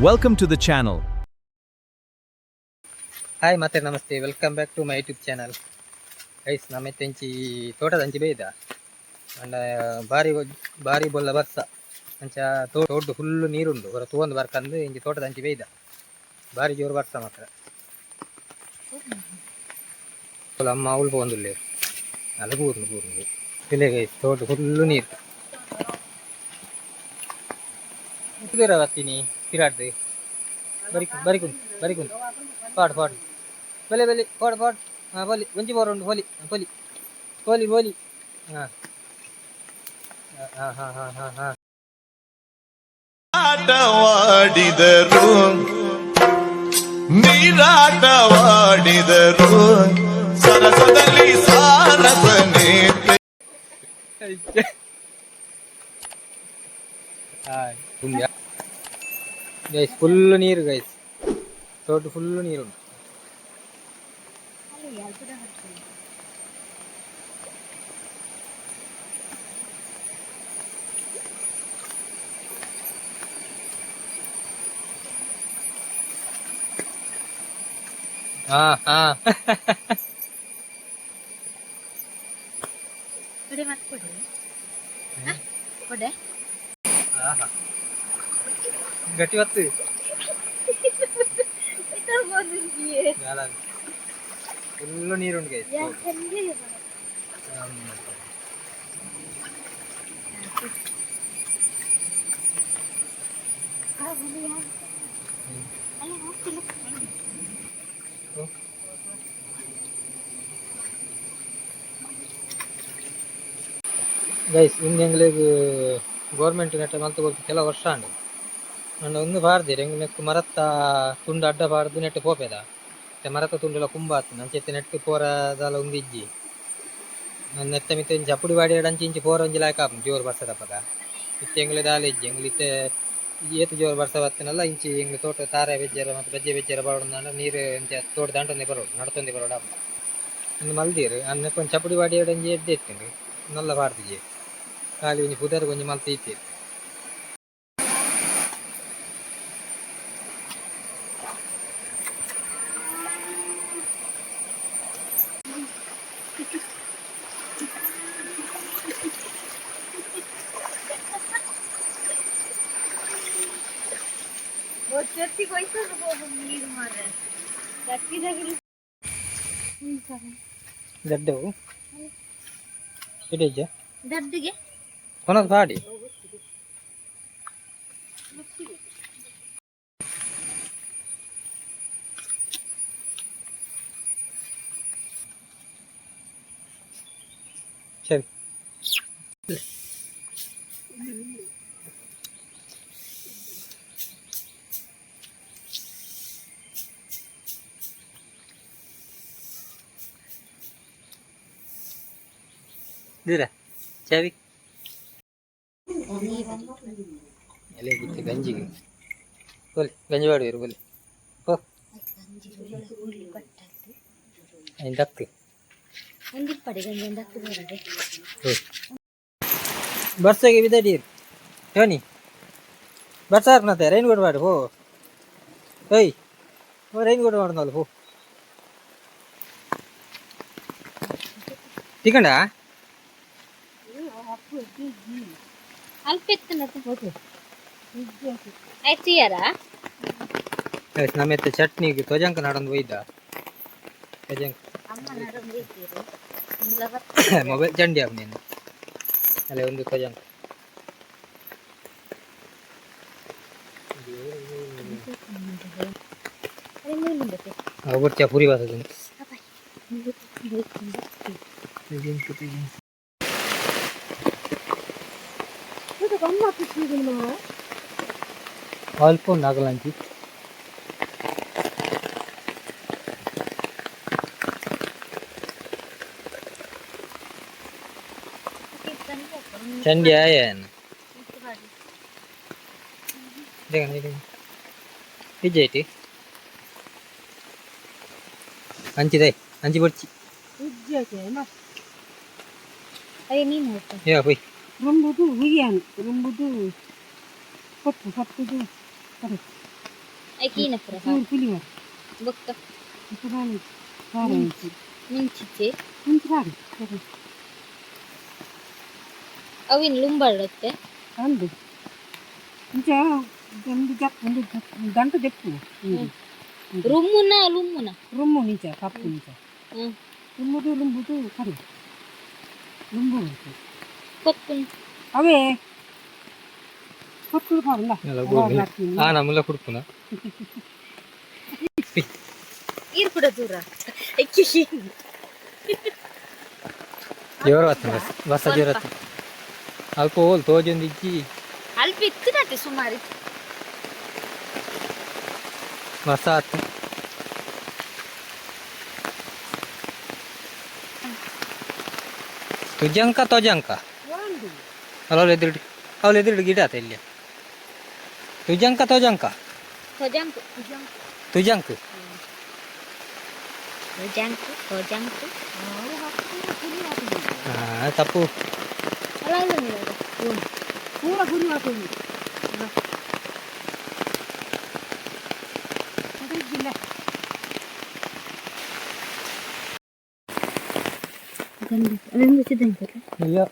Welcome to the channel. Hi ಮತ್ತೆ namaste, welcome back to my YouTube channel. Guys, ನಮ್ಮ ಇಂಚಿ ತೋಟದಂಚಿ ಬೈದ ಅಂಡ ಬಾರಿ ಬಾರಿ ಬೊಲ್ಲ ಬರ್ಸ. ಅಂಚ ತೋಟು ಫುಲ್ಲು ನೀರುಂಡು. ಹೊರ ತೂವೊಂದು ಬರ್ಕಂದು ಇಂಚಿ ತೋಟದಂಚಿ ಬೈದ. ಬಾರಿ ಜೋರು ಬರ್ಸ ಮಾತ್ರ. ಫುಲ್ ಅಮ್ಮ ಅವ್ಲು ಪೋವೊಂದುಲ್ಲೆರ್. ಅಲ್ಲ ಪೂರ್ಣು ಪೂರ್ಣು ಇಲ್ಲೇ ಗೈಸ್, ತೋಟ ಫುಲ್ಲು ನೀರು. ಬತ್ತೀನಿ ಪಿರಾಡ್ದು ಬರಿ ಬರಿಕುಂಡು ಬರಿಕುಂಡು. ಪಾಡು ಪಾಡು, ಬಲೆ ಬಲೆ, ಪಾಡು ಪಾಡು. ಹಾಂ, ಬಲಿ ಒಂಜಿ ಬೋರುಂಡು. ಹೋಲಿ ಪೊಲಿ ಪೊಲಿ ಪೊಲಿ. ಹಾಂ ಹಾಂ ಹಾಂ ಹಾಂ ಹಾಂ ಹಾಂ. ಆಟವಾಡಿದರು, ನೀರಾಟವಾಡಿದರು, ಸರಸದಲ್ಲಿ ಸಾರಸನೇ. ಹಾಯ್ ಗೈಸ್, ಫುಲ್ ನೀರು ಗೈಸ್, ತೋಟ ಫುಲ್ ನೀರುಂಟು. ಹಾ ಹಾ. ಕೊಡೆ ಮತ್ತೆ ಕೊಡೆ ಕೊಡೆ. ಆಹಾ. ಗಟ್ಟಿ ಹೊತ್ತು. Full ನೀರುಂಟು guys. ಗೈಸ್, ಇಂದು ಎಂಗ್ಲೆಗ್ ಗೌರ್ಮೆಂಟ್ ನೆಟ್ಟ ಮಲ್ತ್ ಕೊರ್ಪು ಕೆಲವು ವರ್ಷ ಆಂಡ್. ಅಂಡ ಒಂದು ಪಾರ್ದೆರ್ ಎಂಕ್ ನೆಕ್ಕ್ ಮರತ್ತ ತುಂಡು ಅಡ್ಡ ಪಾಡ್ದ್ ನೆಟ್ಟ್ ಪೋಪೆದ. ಇತ್ತೆ ಮರತ್ತ ತುಂಡುಲ ಕುಂಬ ಆತ್ಂಡ್. ಅಂಚ ಇತ್ತೆ ನೆಟ್ಟ್ ಪೋರ ದಾಲ ಉಂದು ಇಜ್ಜಿ. ನೆತ್ತ ಮಿತ್ತ್ ಒಂಜಿ ಚಪ್ಪುಡಿ ಪಾಡ್ಯೆರ್ಡ ಅಂಚಿ ಇಂಚಿ ಪೋರ ಒಂಜಿ ಲಾಯ್ಕ್ ಆಪುಂಡು ಜೋರು ಬರ್ಸದಪಗ. ಇತ್ತೆ ಎಂಕ್ಲೆ ದಾಲ ಇಜ್ಜಿ. ಎಂಕ್ಲು ಇತ್ತೆ ಏತ್ ಜೋರು ಬರ್ಸ ಬತ್ತಿನಲ್ಲ ಇಂಚಿ ಎಂಕ್ಲೆ ತೋಟ ತಾರೆ ಬೆಜ್ಜೆರ ಮತ್ತೆ ಬಜ್ಜೆ ಬೆಜ್ಜೆರ ಪಾಡೊಂದಾಂಡ ನೀರು ಇಂಚ ತೋಟ ದಾಂಟೊಂದೆ ಬರೋಡು, ನಡತೊಂದೆ ಬರೋಡು ಆಪುಂಡು. ಉಂದು ಮಲ್ದೆರ್ ಅನ್ ನೆಕ್ಕ್ ಒಂಜಿ ಚಪ್ಪುಡಿ ಪಾಡ್ಯೆರ್ಡ ಒಂಜಿ ಎಡ್ಡೆ ಇತ್ತ್ಂಡ್. ನಲ್ಲ ಪಾಡ್ದಿಜೆರ್. ಖಾಲಿ ಒಂಜಿ ಪುದರ್ಗ್ ಒಂಜಿ ಮಲ್ತ್ ದೀತೆರ್. ದಡ್ಡವು ಇಡೀಜ. ದಡ್ಡಿಗೆ. ಕೊನದ ಪಾಡಿ. ಸರಿ. ದೂರ ಚಾವಿ ಎಲೆ ಗಿತ್ತೆ ಗಂಜಿಗೆ ಬೋಲಿ ಗಂಜಿ ಬಾಡುವೆರು ಬೋಲಿ ಹೋ. ಐನ್ ದಕ್ಕು. ಒಂದಿಪ್ಪಡೆ ಗಂಜಿ ದಕ್ಕು ಬರಡೆ. ಬರ್ಸಗೆ ಬಿದಡೀರ್ ಟೋನಿ. ಬರ್ಸಾರ್ನತೆ ರೈನ್ ಕೋಟ್ ಪಾಡು. ಹೋ ಓಯ್ ಓ, ರೈನ್ ಕೋಟ್ ಮಾಡೋದಲ್ಲ. ಹೋ ತಿಕಂಡ. ಅಲ್ಪ ಎತ್ತನತ್ತೆ ಆಯ್ತು ಯಾರಾ. ನಮ್ಮೆತ್ತ ಚಟ್ನಿಗೆ ತ್ವಜಂಕ ನಡೊಂದು ಒಯ್ದ ತ್ವಜಂಕ. ಅಮ್ಮ ನಡೊಂದು ಇದ್ದೀರಿ. ಮೊಬೈಲ್ ಚಂಡಿ ಆಪ್ ನೀನು ಅಲ್ಲೇ ಒಂದು ತ್ವಜಂಕ. ಅವು ಪುರಿ ಬಾತದೆ. ಅಲ್ಪ ಉಂಡು ಅಗಲಂಚಿ. ಚಂಡಿ ಆಯನ್ ಇಜ್ಜೈತಿ ಅಂಚಿದೆ ಅಂಚಿ ಬೊಡ್ಚಿ. ಅಯ್ಯ ನೀನು ಹೋಗ್ತಾ. ಯಾ ಪೋಯ್. ರುಂಬುದು ಹುಯ್ಯಾನು ರುಂಬುದು ಕೊಪ್ಪು ಸಪ್ಪುದು. ಐಕೀನ ಪುರ ಚೂರು ಪುಲಿ ಮಾಡು. ಬೊಕ್ಕ ಇತ್ತೆ ದಾನೆ ಖಾರ ಇಂಚಿ ಮುಂಚಿಚೆ ಮುಂಚೆ ಪಾಡು ಸರಿ. ಅವಿನ ಲುಂಬಾಡತ್ತೆ. ಅಂದು ಇಂಚ ಒಂದು ಜಪ್ ಒಂದು ದಂಟು ದೆಪ್ಪು ನೀರು. ರುಮ್ಮುನ ಲುಮ್ಮುನ? ರುಮ್ಮು ನಿಂಚ ಕಪ್ಪು ನಿಂಚ. ಹ್ಮ್. ರುಮ್ಮುದು ರುಂಬುದು ಕರಿ ರುಂಬು ಉಂಟು. ಕೊತ್ತುನ್. ಅವೇ ಕೊತ್ತಲು ಪಾಡಲ್ಲ. ಆ ನಮ್ಮಲ್ಲ ಕುಡ್ಪುನ. ಈರ್ ಕೂಡ ದೂರ. ಜೋರು ಆತನ ಬಸ್ ಬಸ್ಸ ಜೋರು ಆತ. ಅಲ್ಪ ಹೋಲ್ ತೋಜೊಂದು ಇಜ್ಜಿ. ಅಲ್ಪ ಇತ್ತಿನತೆ ಸುಮಾರು. ಬಸ್ಸ ಆತು. ತುಜಂಕ ತೋಜಂಕ ಅಲ್ಲ, ಎದುರು ಅವಳು ಎದುರು ಗಿಡ ಆತ ಇಲ್ಲಿ. ತುಜಂಕ ತೋಜಂಕ. ತೊಜಂಕು. ತುಜಂಕ್. ತೊಜಂಕು ತೊಜಂಕು. ಹಾ, ತಪ್ಪು. ಅಲ್ಲ ಅಲ್ಲ. ಪೂರ ಗುರಿ ಹಾಕೋದು ಇದ್ದಿಲ್ಲ. ಅಯ್ಯ.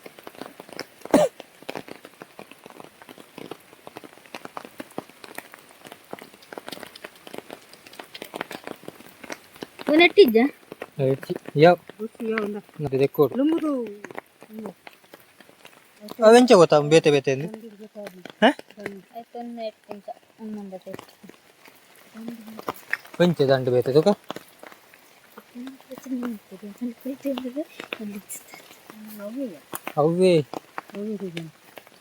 ನೆಟ್ಟಿದ್ದ. ಯಾವ? ಗೊತ್ತಿಯೋ ಒಂದು. ದೆಕ್ಕೋಡು. ಲುಂಬುದು. ಅವೆಂಚ ಗೊತ್ತಾ ಬೇತೆ ಬೇತೆ ಅಂದು? ಹಾ. ಆಯ್ತು, ಎಟ್ಟು ಒಂದೊಂದು. ಒಂಚೆ ದಂಡು ಬೇತೆ ತುಕ. ಅವೇ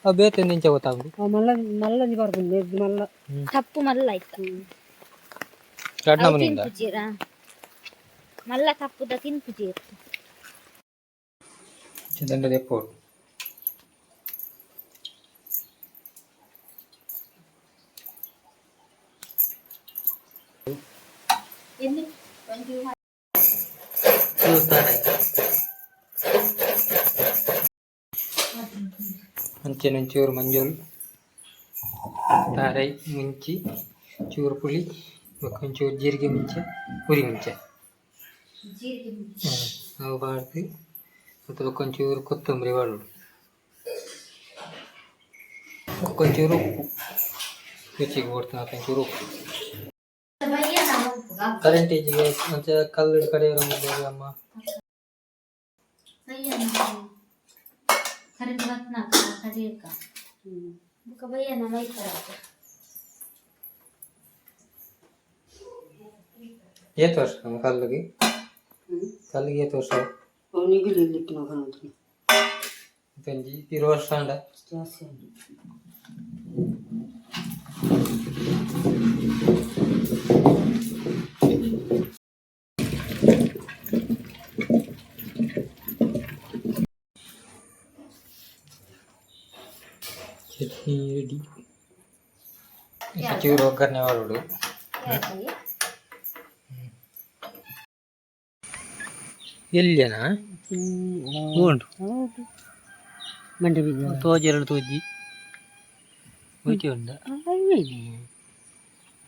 ಅವು ಬೇತೆ ಇಂಚ ಗೊತ್ತಾಗುದು. ಮಲ್ಲ ಮಲ್ಲಂಜಿ ಬರ್ಪುಂಡು ಮಲ್ಲ. ತಪ್ಪು ಮಲ್ಲ ಆಯ್ತು. ರಡ್ನ ಮನೆಯಿಂದ. ತಿನ್ಪುಜೀರ ಮಲ್ಲ ತಪ್ಪುದ ತಿನ್ಪುಜೀರ್. ದಂಡ ದೆಕ್ಕೋಡು. ಎಲ್ಲಿ? ಚೂಸ್ತಾರೆ ಅಂಚೆನೆ ಒಂಚೂರು ಮಂಜೂಲ್ ತಾರೈ ಮುಂಚಿ ಚೂರು ಪುಳಿ ಬೊಕ್ಕ ಒಂಚೂರು ಜೀರಿಗೆ ಮುಂಚೆ ಪುರಿ ಮುಂಚೆ. ಜೀರಿಗೆ. ಅವು ಪಾಡ್ದು ಮತ್ತು ಬೊಕ್ಕ ಒಂಚೂರು ಕೊತ್ತಂಬರಿ ಪಾಡೋಡು, ಬೊಕ್ಕ ಒಂಚೂರು ಉಪ್ಪು ರುಚಿಗೆ ಬೋಡ್ತಾನೆ ಒಂಚೂರು ಉಪ್ಪು. ಕರೆಂಟ್ ಈಜಿಗೆ ಮಂಚ ಕಲ್ಲು ಕಡೆ ಅಮ್ಮ. ಕರೆಂಟ್ ಬತ್ನಾಕ ಕಡಿಯಕ್ಕ ಬುಕ್ಕ ಬಯ್ಯನ ಮೈತರ. ಏತ್ ವರ್ಷ ನಮ್ಮ ಕಲ್ಲಿಗೆ ಕಲ್ಲಿಗೆ ಏತ್ ವರ್ಷ? ಅವನಿಗೆ ಇಲ್ಲಿಟ್ಟು ನಾವು. ಒಂಜಿ 20 ವರ್ಷ ಆಂಡ. ಜಾಸ್ತಿ ಆಗಿ. ಚಟ್ನಿ ರೆಡಿ. ಚೂರು ಒಗ್ಗರಣೆ ಮಾಡೋಡು. ಎಲ್ಲಿಯನಾ ಉಂಟು? ಹೌದು, ಮಂಡೆ ಬೀಜ. ತೋಜಿ ಎರಡು ತೋಜಿ ಹೋಯ್ತಿ ಉಂಡ.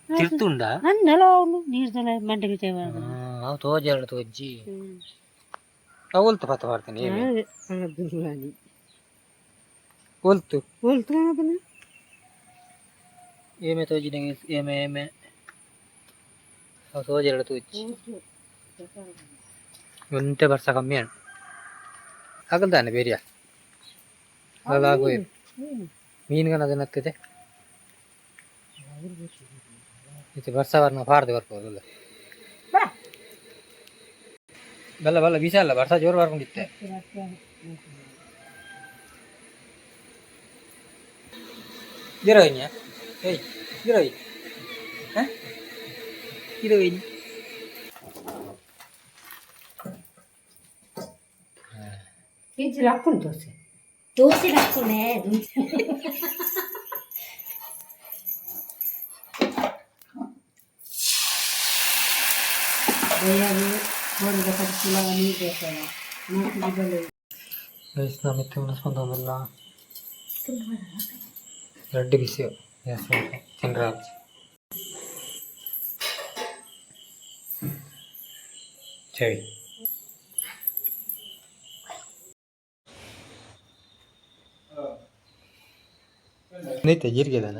ತಿರ್ತುಂಡ. ಅನ್ನೆಲ್ಲ ಅವನು ನೀರ್ದಲ್ಲ ಮಂಡೆ ಬೀಜ. ಅವು ತೋಜಿ ಎರಡು ತೋಜಿ ಅವು ಒಲ್ತು ಪತ್ತ ಮಾಡ್ತೇನೆ ಏಮೆ. ಒಲ್ತು. ಹೋಲ್ತು ಅದನ್ನ. ಏಮೆ ತೋಜಿನ ಏಮೆ ಏಮೆ ಅವು ತೋಜಿ ಎರಡು ತೋಜಿ ಒಂತೆ ಬರ್ಸ ಕಮ್ಮಿ ಉಂಟು ಆಗಲ್ದಾನೆ ಬೇರೆಯ ಅದಾಗೋಯ್ತು. ಮೀನುಗನ ಅದನ್ನತ್ತದೆ ಇದು ಬರ್ಸ ಬರ್ನ ಪಾರ್ದು ಬರ್ಬೋದಲ್ಲ. ಬಲ್ಲ ಬಲ್ಲ ಬೀಸ ಅಲ್ಲ ಬರ್ಸ ಜೋರು ಬರ್ಕೊಂಡಿತ್ತೆ. ಇರೋಯ್ಯ ಏಯ್ ಇರೋಯ್ ಹಾಂ ಇರೋಯ್. ಕೆಜಿ ಹಾಕೊಂಡು ದೋಸೆ. ದೋಸೆ ಹಾಕೊಂಡೆ. ಗೈಸ್, ನಮ್ಮ ಉಣಿಸ್ಕೊಂಡಲ್ಲ ರೆಡ್ಡು ಬಿಸಿ ತಿನ್ರ. ಸರಿ. ನೈತೆ ಜೀರಿಗೆದಾನ.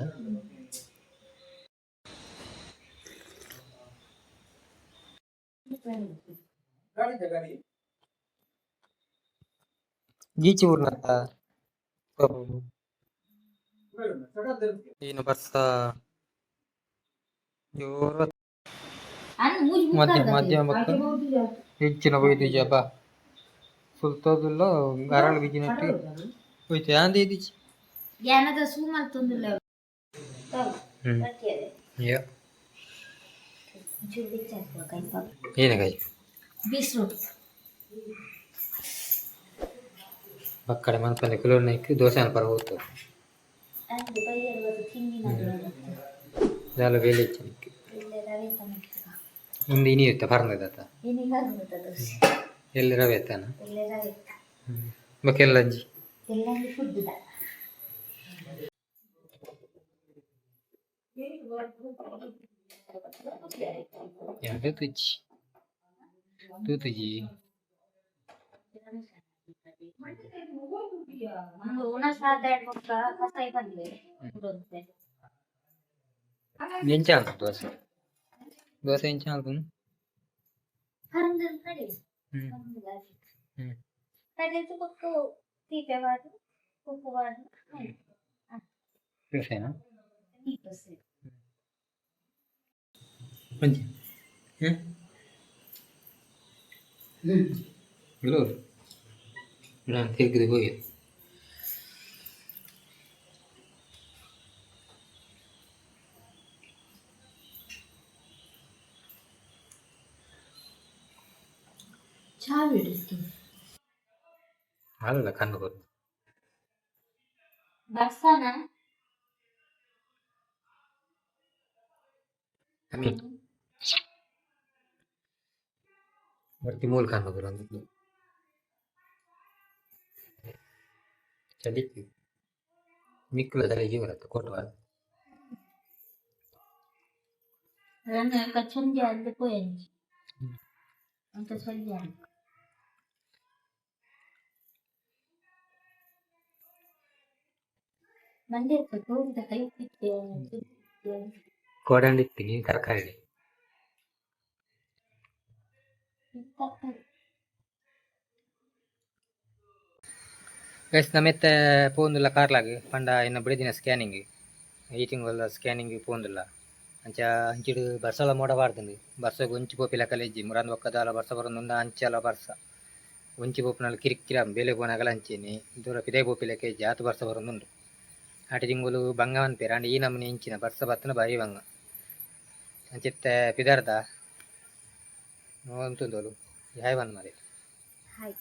ಗೀಚಿ ಊರ್ನತ್ತ. ಏನು ಬರ್ಸ ಜೋರ. ಅನ್ ಮೂಜಿ. ಮಧ್ಯ ಮಧ್ಯ ಬೊಕ್ಕ ಹೆಚ್ಚಿನ ಬೈದಿಜ ಬಾ ಸುಲ್ತೋದುಲ್ಲ ಅರಳು ಬಿಜಿನಟ್ಟು ಹೋಯ್ತು ಯಾಂದ ಇದಿಚಿ. ಯಾನದ ಸೂಮಲ್ ತುಂದುಲ್ಲ. ಹ್ಮ್ ಯಾ. ಏನ ಕಾಯಿ? ಬೀಸ್ರೂಟ್. ಬಕ್ಕಡೆ ಮನ್ಪಂದೆ ಕುಲೋರ್ ನೈಕ್ ದೋಸೆ ಅನ್ಪರ ಹೋಗ್ತು. ಅಂದ್ ಬೈಯರ್ ತಿಂದಿನ. ದಾಲ ಬೇಲೆ ಇಚ್ಚನಿಕ್. ಒಂದು ಇನಿ ಇತ್ತ ಪರ್ನದತ್ತ. ಏನಿಲ್ಲ. ಎಲ್ಲಿ ರವೆ ಎತ್ತಾನ? ಎಲ್ಲರ ಇತ್ತ. ಬೊಕ್ಕ ಎಲ್ಲಂಜಿ. ಎಲ್ಲಂಜಿ ಫುಡ್ದ. ಯಾಕೆ ತುಜ್ಜಿ ತೂತುಜಿ? ಒಂದು ಉಣಸಾದ ಬೊಕ್ಕ ಕಸಾಯ ಬಂದ್ವೆ ಉಂಡೊಂತೆ. ಎಂಚ ಆಲ್ತು ದೋಸೆ? ದೋಸೆ ಎಂಚ ಆಲ್ತು? ಪರಂದ ಕಡೆ. ಹ್ಮ್ ಹ್ಮ್. ಕಡೆದು ಬೊಕ್ಕ ತೀಪೆ ಬಾರ್ದು, ಉಪ್ಪು ಬಾರ್ದು. ದೋಸೆನಾ? ದೋಸೆ. ಒಂಜಿ ಹ್ಮ್ ಕೆಲವರು ನಾನು ತಿರುಗಿದೆ ಹೋಗಿ. ಚಾ ಬಿಡುತ್ತೆ. ಅಲ್ಲ ಕಣ್ಣು ಗೊತ್ತು. ಬರ್ಸಾನ. ಅಮ್ಮಿ ಬರ್ತಿ ಮೂಲ ಕಣ್ಣು ಬರೋದು ಚಲಿಕ್ ಮಿಕ್ಕುಲ ಚಲಿಗೆ ಬರುತ್ತೆ ಕೊಟ್ಟುವ. ನನ್ನ ಚಂದ ಅಲ್ಲಿ ಪೋಯಂಜಿ ಅಂತ ಚಂದ. ಮಂಡ್ಯಕ್ಕೆ ತೋರಿದ ಕೈ. ಕೋಡಂಡಿ ಇತ್ತೀನಿ ತರಕಾರಿ. ಗೈಸ್, ನಮ್ಮೆತ್ತೆ ಪೋಂದುಲ್ಲ ಕಾರ್ಲಾಗ್ ಪಂಡ ಇನ್ನ ಬಿಡಿದಿನ ಸ್ಕ್ಯಾನಿಂಗ್ ಈ ತಿಂಗಳ ಸ್ಕ್ಯಾನಿಂಗ್ ಪೋಂದುಲ್ಲ. ಅಂಚ ಅಂಚಿಡು ಬರ್ಸಲ ಮೋಡ ಬಾರ್ದುಂಡು. ಬರ್ಸಗ್ ಒಂಚಿ ಪೋಪಿಲ ಕಲೆಜ್ಜಿ ಮುರಾನ್ ಬೊಕ್ಕ ದಾಲ ಬರ್ಸ ಬರೊಂದುಂಡು. ಅಂಚಲ ಬರ್ಸ ಒಂಚಿ ಪೋಪುನಲ್ ಕಿರಿಕಿರ ಬೇಲೆ ಪೋನಗಲ ಅಂಚೆನೆ ದೂರ ಪಿದೈ ಪೋಪಿಲಕ್ಕೆ ಜಾತ್ ಬರ್ಸ ಬರೊಂದುಂಡು. ಆಟಿ ತಿಂಗಳು ಬಂಗ ಮನ್ಪೆರ್ ಆಂಡ ಈ ನಮೂನೆ ಇಂಚಿನ ಬರ್ಸ ಬತ್ತುನ ಬಾರಿ ಬಂಗ. ಅಂಚಿತ್ತೆ ಪಿದರ್ದ ಉಂತುಂದೋಲು ಹಾಯ್ ಬಂದ್ ಮಾರೆ. ಹಾಯ್.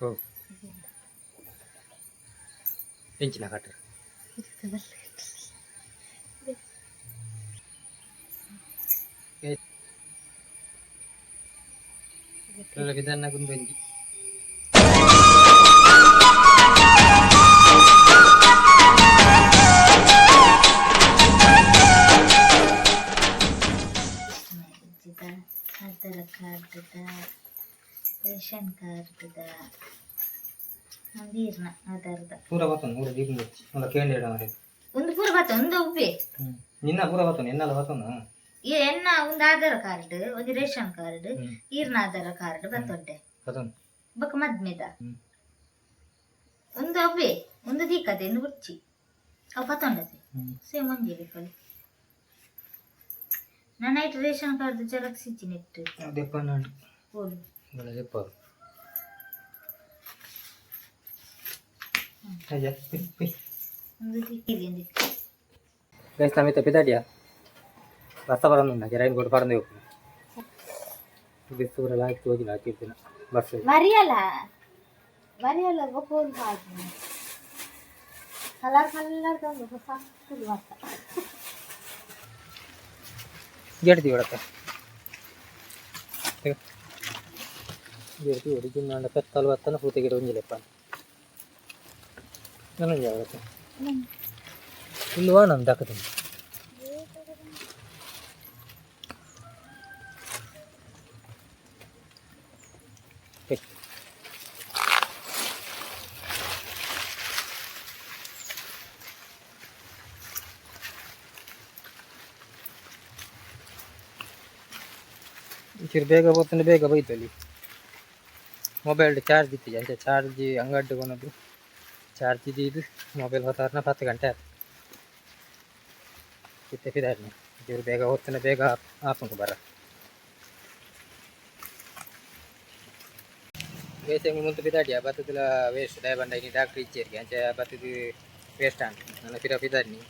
ಓ ಎಂಚಿನ ಕಟ್ಟರ್? ವಿಧಾನ ಗುಂದೊಂಜಿ. ಆಧಾರ್ ಕಾರ್ಡ್ದ, ರೇಷನ್ ಕಾರ್ಡ್ದ, ಒಂದೀರ್ನ ಆಧಾರದ. ಪೂರ ಬರ್ತದೆ ನೂರು ದೀಪ ಒಂದು ಕೇಂದ್ರ ಮಾರೆ. ಒಂದು ಪೂರ ಬತ್ತ ಒಂದು ಉಬ್ಬೆ. ನಿನ್ನ ಪೂರ ಬರ್ತದೆ, ಎನ್ನಲ ಬರ್ತದ. ಈ ಎನ್ನ ಒಂದು ಆಧಾರ್ ಕಾರ್ಡ್, ಒಂದು ರೇಷನ್ ಕಾರ್ಡ್, ಈರ್ನ ಆಧಾರ್ ಕಾರ್ಡ್ ಬತ್ತೊಡ್ಡೆ. ಬರ್ತದೆ. ಬೊಕ್ಕ ಮದ್ಮೆದ. ಒಂದು ಅವ್ವೆ ಒಂದು ದೀಕತೆ ಒಂದು ಬುಚ್ಚಿ ಅವು ಪತ್ತೊಂಡತೆ. ಸೇಮ್ ಒಂಜಿ ಬೇಕಲ್ಲಿ ನನ್ನ ಐಟ್ ರೇಷನ್ ಕಾರ್ಡ್ ಜೆರಾಕ್ಸ್ ಇಜ್ಜಿ ನೆಟ್. ದೆಪ್ಪ ಓಲು. ದೆಪ್ಪ. ಒಂದು ದಿಕ್ಕಿದೆ. ಗೈಸ್, ನಮಿತ ಪಿದಾಡಿಯ ಬರ್ಸ ಬರೋಣ ರೈನ್ ಕೋಟ್ ಪರಂದು ಹೋಗ್ತೀನಿ. ಬಿಸ್ತು ಬರಲ್ಲ ಹಾಕಿ ಹೋಗಿಲ್ಲ ಹಾಕಿರ್ತೀನಿ ಬರ್ಸ. ಮರಿಯಲ್ಲ ಮರಿಯಲ್ಲ ಬೊಕ್ಕ ಹಾಕಿ ಕಲರ್ ಕಲರ್ ತಂದು ಸಾಕು ಬರ್ತ. ಗೇಡ್ತಿ ಬಿಡತ್ತ ಗೇಡ್ತಿ ಒಡಿಗಿನ ಪೆತ್ತಲು ಬತ್ತನ ಪೂತೆ ಗಿಡ ಒಂಜಿಲೆಪ್ಪ ನನಗೆ ಅವರತ್ತೆ ಇಲ್ವಾ ನಾನು ದಾಕತೀನಿ. ಒಂಚೂರು ಬೇಗ ಪೋತುಂಡ ಬೇಗ ಬೈತೊಲಿ. ಮೊಬೈಲ್ ಚಾರ್ಜ್ ಇತ್ತಿಜಿ, ಅಂಚ ಚಾರ್ಜ್ ಅಂಗಡ್ಡ್ ಕೊನೊದು ಚಾರ್ಜ್ ದೀದ್ ಮೊಬೈಲ್ ಹೊತ್ತಾರ್ನ 10 ಗಂಟೆ ಆತು. ಇತ್ತೆ ಪಿದಾಡ್ನೆ. ಒಂಚೂರು ಬೇಗ ಪೋತುಂಡ ಬೇಗ ಆಪುಂಡು ಬರ. ವೇಸ್ಟ್ ಎಂಕ್ ಮುಲ್ತ ಪಿದಾಡಿಯ ಬತ್ತುದುಲ ವೇಸ್ಟ್, ದಾಯೆ ಪಂಡ ಇನಿ ಡಾಕ್ಟ್ರ್ ಇಜ್ಜೆರ್ಗೆ, ಅಂಚ ಬತ್ತುದು ವೇಸ್ಟ್ ಆಂಡ್. ನನ ಪಿರ ಪಿದಾಡ್ನಿ.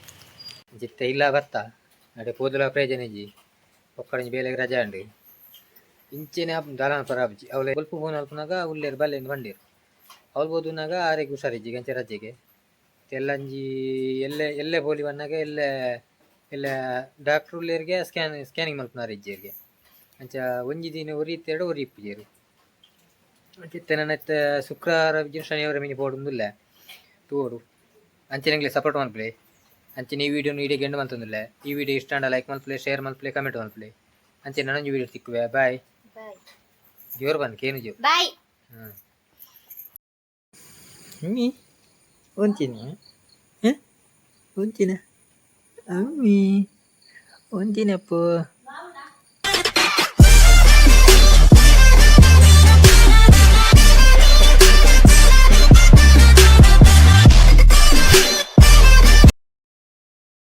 ಇತ್ತೆ ಇಲ್ಲ ಬತ್ತ ಅಡೆ ಪೋದುಲ ಪ್ರಯೋಜನ ಇಜ್ಜಿ, ಬೊಕ್ಕಡೊಂಜಿ ಬೇಲೆಗ್ ರಜೆ ಆಂಡ್. ಇಂಚೆನೆ ಆಪುಂಡು ದಾಲ ಪರ ಆಪುಜಿ. ಅವ್ಲೆ ಬೊಲ್ಪು ಫೋನ್ ಮಲ್ಪುನಗ ಉಲ್ಲೆರ್ ಬಲ್ಲೆ ಪಂಡೆರ್. ಅವ್ಲು ಪೋದುನಗ ಆರೆಗ್ ಹುಷಾರಿಜ್ಜಿ, ಅಂಚ ರಜೆಗೆ ಎಲ್ಲಂಜಿ ಎಲ್ಲೆ ಎಲ್ಲೆ ಪೋಲಿ ಪನ್ನಗ ಎಲ್ಲೆ ಎಲ್ಲೆ ಡಾಕ್ಟ್ರ್ ಉಲ್ಲೆರ್ಗೆ, ಸ್ಕ್ಯಾನಿಂಗ್ ಮಲ್ಪುನಾರ್ ಇಜ್ಜೆರ್ಗೆ. ಅಂಚ ಒಂಜಿ ದಿನ ಒರಿ ಇತ್ತೆರ್ಡ ಒರಿ ಇಪ್ಪುಜೆರ್. ಅಂಚ ಇತ್ತೆ ನನ ಇತ್ತೆ ಶುಕ್ರವಾರ ಶನಿವಾರ ಮಿನಿ ಪೋಡುಂದುಲ್ಲೆ, ತೂವೊಡು. ಅಂಚನೆ ಎಂಕ್ಲೆ ಸಪೋರ್ಟ್ ಮಲ್ಪುಲೆ. ಅಂಚನೆ ಈ ವಿಡಿಯೋನು ಇಡೀ ಎಂಡ್ ಮಲ್ತೊಂದುಲ್ಲೆ. ಈ ವಿಡಿಯೋ ಇಷ್ಟ ಆಂಡ ಲೈಕ್ ಮಲ್ಪುಲೆ, ಶೇರ್ ಮಲ್ಪುಲೆ, ಕಮೆಂಟ್ ಮಲ್ಪುಲೆ. ಅಂಚೆ ನನೊಂಜಿ ವಿಡಿಯೋ ತಿಕ್ಕುವೆ. ಬಾಯ್. ಬಾಯ್. ಜೋರು ಬಂದು ಕೇನು ಜೋರು. ಬಾಯ್. ಹ್ಮ್ ಅಮ್ಮಿ ಒಂಚಿನ ಒಂಚಿನ ಅಮ್ಮಿ ಒಂಚಿನಪ್ಪು.